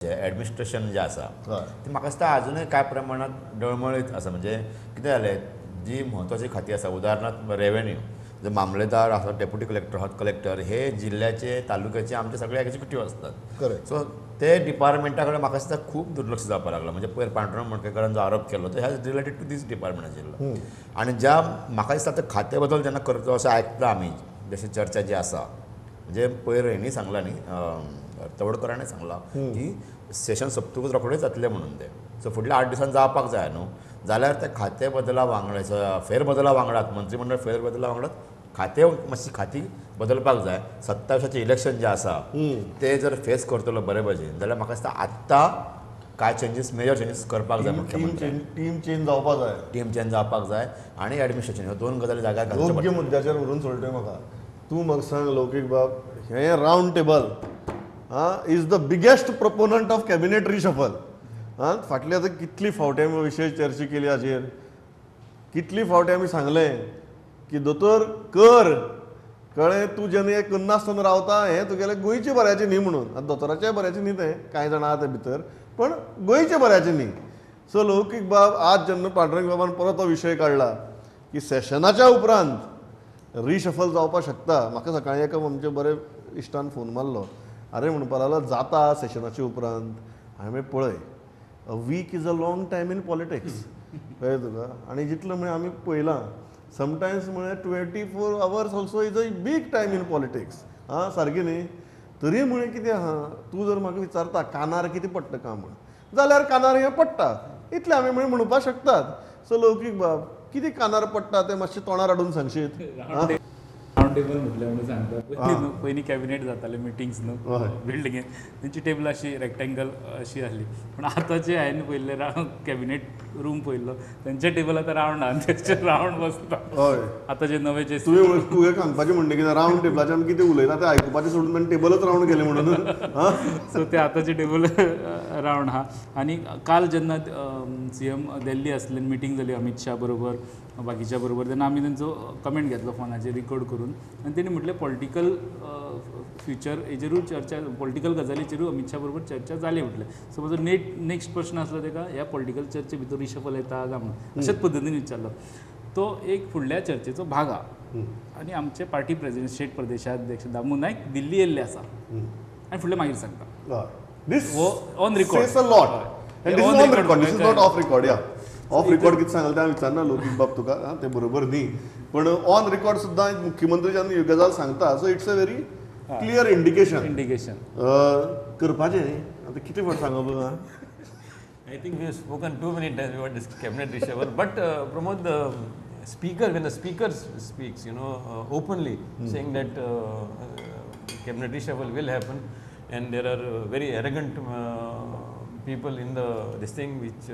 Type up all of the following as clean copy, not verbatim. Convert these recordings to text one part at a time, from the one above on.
Administration जें आसा तें म्हाका दिसता आजुनूय कांय प्रमाणांत डळमळीत आसा. म्हणजे कितें जालें, जी म्हत्वाची खातीं आसा, उदाहरणार्थ रेवेन्यू, जे मामलेदार आसा, डेप्युटी कलेक्टर आसात, कलेक्टर हे जिल्ल्याचे तालुक्याचे आमचे सगळे एग्जिक्युटीव आसतात. सो ते डिपार्टमेंटा कडेन म्हाका दिसता खूब दुर्लक्ष जावपाक लागलां. म्हणजे पयर पांडुरंग मडकयकारान जो आरोप केलो तो has related to these department आशिल्लो. आनी ज्या म्हाका दिसता ते खाते बदल जेन्ना करतलो अशें आयकता आमी, जशें चर्चा जी आसा, म्हणजे पयर हेणी सांगलां न्ही, तवडकरांनी सांगलां की सेशन सोंपतकूच रोखडेच जातलें म्हणून तें. सो फुडल्या 8 दिसांनी जावपाक जाय न्हू, जाल्यार ते खाते बदला वांगडा, फेरबदला वांगडात, मंत्रीमंडळ फेरबदला वांगडात खाते मातशी खाती बदलपाक जाय. 27 इलेक्शन जें आसा ते जर फेस करतलो बरे भशेन जाल्यार म्हाका दिसता आत्तां कांय चेंजीस, मेजर चेंजीस करपाक जाय. मुख्यमंत्री टीम चेंज जावपाक जाय, टीम चेंज जावपाक जाय आनी एडमिनिस्ट्रेशन ह्यो दोन गजाली जाग्यार घालच्यो. योग्य मुद्द्याचेर व्हरून सोडटलें म्हाका. तूं म्हाका सांग लौकीक बाब, हें round table is the biggest proponent of cabinet reshuffle. आं, फाटली आतां कितली फावटी आमी विशय चर्चा केली हाजेर, कितली फावटी आमी सांगलें की दोतोर कर, कळ्ळें, तूं जेन्ना हें करनासतना रावता हें तुगेलें गोंयचें बऱ्याचें न्ही म्हणून. आतां दोतोराचें बऱ्याचें न्ही तें, कांय जाणां आहा ते भितर, पण गोंयचें बऱ्याचें न्ही. सो लौकीक बाब, आज जेन्ना पांडुरंग बाबान परत तो विशय काडला की सेशनाच्या उपरांत रिशफल जावपाक शकता, म्हाका सकाळीं एका आमच्या बरे इश्टान फोन मारलो, अरे म्हणपाक लागलो जाता सेशनाच्या उपरांत. हांवें पळय, a week is a long time in politics, कळ्ळें तुका. आनी जितलें म्हळ्यार आमी पळयलां समटायम्स म्हळ्यार 24 hours also is a big time in politics. आं, सारकें न्ही? तरी म्हळें कितें आहा, तूं जर म्हाका विचारता कानार कितें पडटा काय म्हण, जाल्यार कानार हें पडटा, इतलें आमी म्हळ्यार म्हणपाक शकतात. सो लौकीक बाब, कितें कानार पडटा तें मातशें तोंडार हाडून सांगशीत? रावंड टेबल म्हटलें म्हणून सांगता, पयलीं कॅबिनेट जाताले मिटिंग्स न्हू बिल्डिंगेन, तेंची टेबल अशी रेक्टेंगल अशी आसली. पूण आतां जे हांवें पळयल्लें कॅबिनेट रूम पळयल्लो, तेंचे टेबल आतां रावंड आहा आनी तेंचे रावंड बसता. आतां जे नवे जे तुवें तुवें सांगपाचें म्हणटा कितें, रावंड टेबलाचेर आमी कितें उलयता तें आयकुपाचें सोडून ताणें टेबलच रावंड केलें म्हणून. सो ते आतांचे टेबल रावंड आहा. आनी काल जेन्ना सीएम दिल्ली आसले, मिटींग जाली अमीत शाह बरोबर बाकीच्या बरोबर, तेन्ना आमी तेंचो कमेंट घेतलो फोनाचेर रिकॉर्ड करून, आनी तेणी म्हटलें पॉलिटिकल फ्युचर हेजेरूय चर्चा, पॉलिटिकल गजालीचेरूय अमीत शाह बरोबर चर्चा जाली म्हटलें. सो म्हजो नेक्स्ट प्रश्न आसलो तेका, ह्या पॉलिटिकल चर्चे भितर रिशफल येता काय म्हणून, अशेच पद्दतीन विचारलो. तो एक फुडल्या चर्चेचो भाग आहा. आनी आमचे पार्टी प्रेसिडेंट स्टेट प्रदेशाध्यक्ष दामू नायक दिल्ली येयल्ले आसा, आनी फुडलें मागीर सांगता. On record. Says a lot. And this is on record. This is not off record. Yeah. Off record कितें सांगलें तें हांव विचारना लौकीक बाब तुका, तें बरोबर न्ही, पण ऑन रिकॉर्ड सुद्दां मुख्यमंत्री जेन्ना ह्यो गजाल सांगता, so it's a very clear indication. Indication करपाचें न्ही आतां कितें फट सांगप? I think we have spoken too many times about this cabinet reshuffle. But Pramod, the speaker, when the speaker speaks, openly saying that cabinet reshuffle will happen, and there are very arrogant people in the this thing which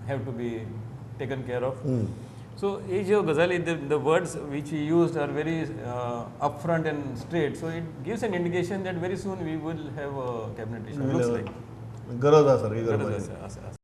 have to be taken care of. So, Ajo Ghazali, the words which he used are very upfront and straight. So, it gives an indication that very soon we will have a cabinet reshuffle. Looks like. गरज आसा सारकी गरज करपाची. आसा.